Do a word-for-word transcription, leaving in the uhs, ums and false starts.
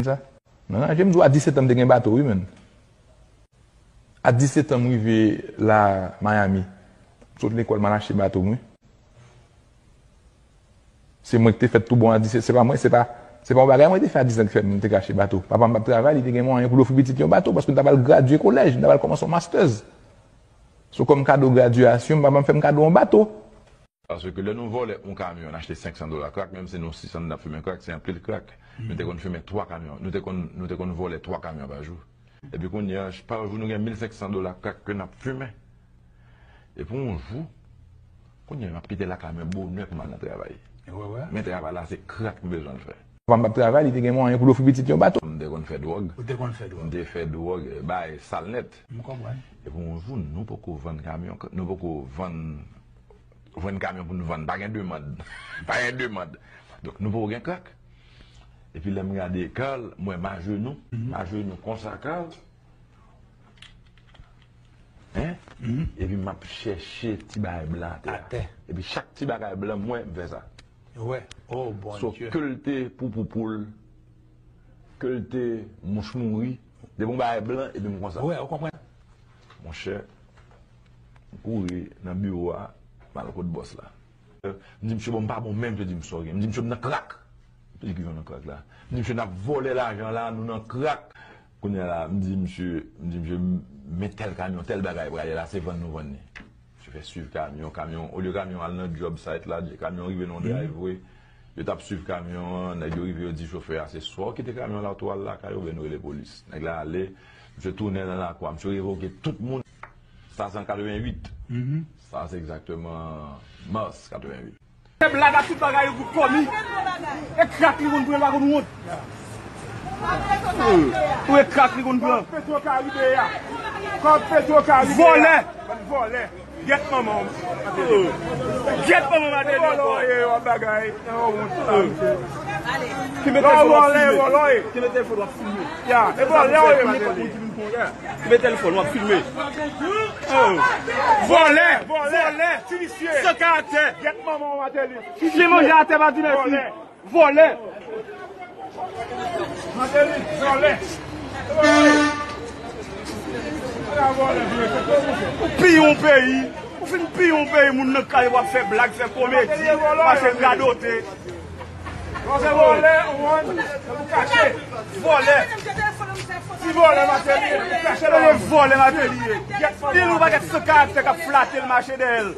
Sa? Nan, nan, jan m di w, a disèt an, m te gen bato, wi, menn. A disèt an, m rive la, Miami. M sot lekòl, m al achte bato m, wi. Se mwen ki te fèt tou bon a disèt, se pa mwen, se pa, se pa yon bagay mwen te fè a disèt an ki fè m te ka achte bato. Papa m p ap travay, li te gen mwayen pou l ofri pitit li yon bato, paske m ta pral gradye kolèj, m ta pral kòmanse yon masters. So, kòm kado gradyasyon, papa m fè m kado yon bato. Paske lè nou vòlè yon kamyon, n achte senk san dola krak, menm si nou sis an n ap fimen krak, se anpil krak. Nou te konn fimen twa kamyon, nou te konn, nou te konn vòlè twa kamyon pa jou. Epi kounye a, pa jou nou gen mil senk san dola krak ke n ap fimen. Epi yon jou, kounye a, m ap kite lakay mwen bonè pou m al nan travay. Men travay la, se krak m bezwen l fè. Papa m p ap travay, li te gen mwayen pou l ofri pitit li yon bato. M te konn fè dwòg. Ou te konn fè dwòg. M te fè dwòg, eh, bay sal nèt. M konprann. Epi yon jou, nou poko vann kamyon, nou poko vann, vann kamyon pou nou vann. Pa gen demann. Pa gen demann. Donk, nou poko gen krak. Epi lè m gade Carl, m wè m ajenou. M ajenou konsa, Carl. Hein? Epi m ap chèche ti bagay blan atè a. Atè. Epi chak ti bagay blan, mwen, m fè sa. Wè. Oh, Bondye. So, ke l te poupou poul, ke l te mouch mouri, depi yon bagay blan, epi m konsa. Wè, ou konprann? Monchè, m kouri nan biwo a, m al kot bòs la. M di, "Msye, bon, m pa bon menm," m di, "M sòri." M di, "Msye, m nan krak." M di, "Ki jan nan krak la?" M di, "Msye, n ap vòlè lajan la, nou nan krak." Kounye a la, m di, "Msye, m di, msye, men tèl kamyon, tèl bagay prale la, se vann nou vann li." Msye fè swiv kamyon, kamyon, olye kamyon al nan job site la, kamyon rive nan yon driveway, yo t ap swiv kamyon an, nèg yo rive, yo di chofè a, "Se swa w kite kamyon la, ou tou al lakay ou, oubyen nou rele polis." Nèg la ale, msye tounen nan lakou a, msye revoke tout moun. Sa se an katrevenwit. Sa se egzakteman mas katrevenwit. Fè blag ak tout bagay yo pou kòmi. E krak li konn pran, li pa konn wont. Ou e krak li konn pran. Kòb Petro Karibe a. Kòb Petro Karibe a. Vòlè. Bann vòlè. Gyèt manman w. Gyèt manman Martelly ankò. Vòlè w ye, w ap bagay. Nan yon wont. Kenbe telefòn w ap filme. Kenbe telefòn w ap filme. Ya, e vòlè w ye, Martelly. Kenbe telefòn w ap filme. Vòlè. Vòlè. Vòlè. Ti visye. San karaktè. Gyèt manman w, Martelly. Ti visye manje atè, pa di mèsi. Vòlè. Vòlè. Martelly, vòlè. Ou piye yon peyi. Ou fin piye yon peyi, moun nan kay w ap fè blag, fè komedi, mache radote. Vòlè, ou wè, ou kache. Vòlè. Ti vòlè Martelly, ou kache la. Vòlè Martelly. Li yon pakèt san karaktè k ap flate l, mache dèyè l.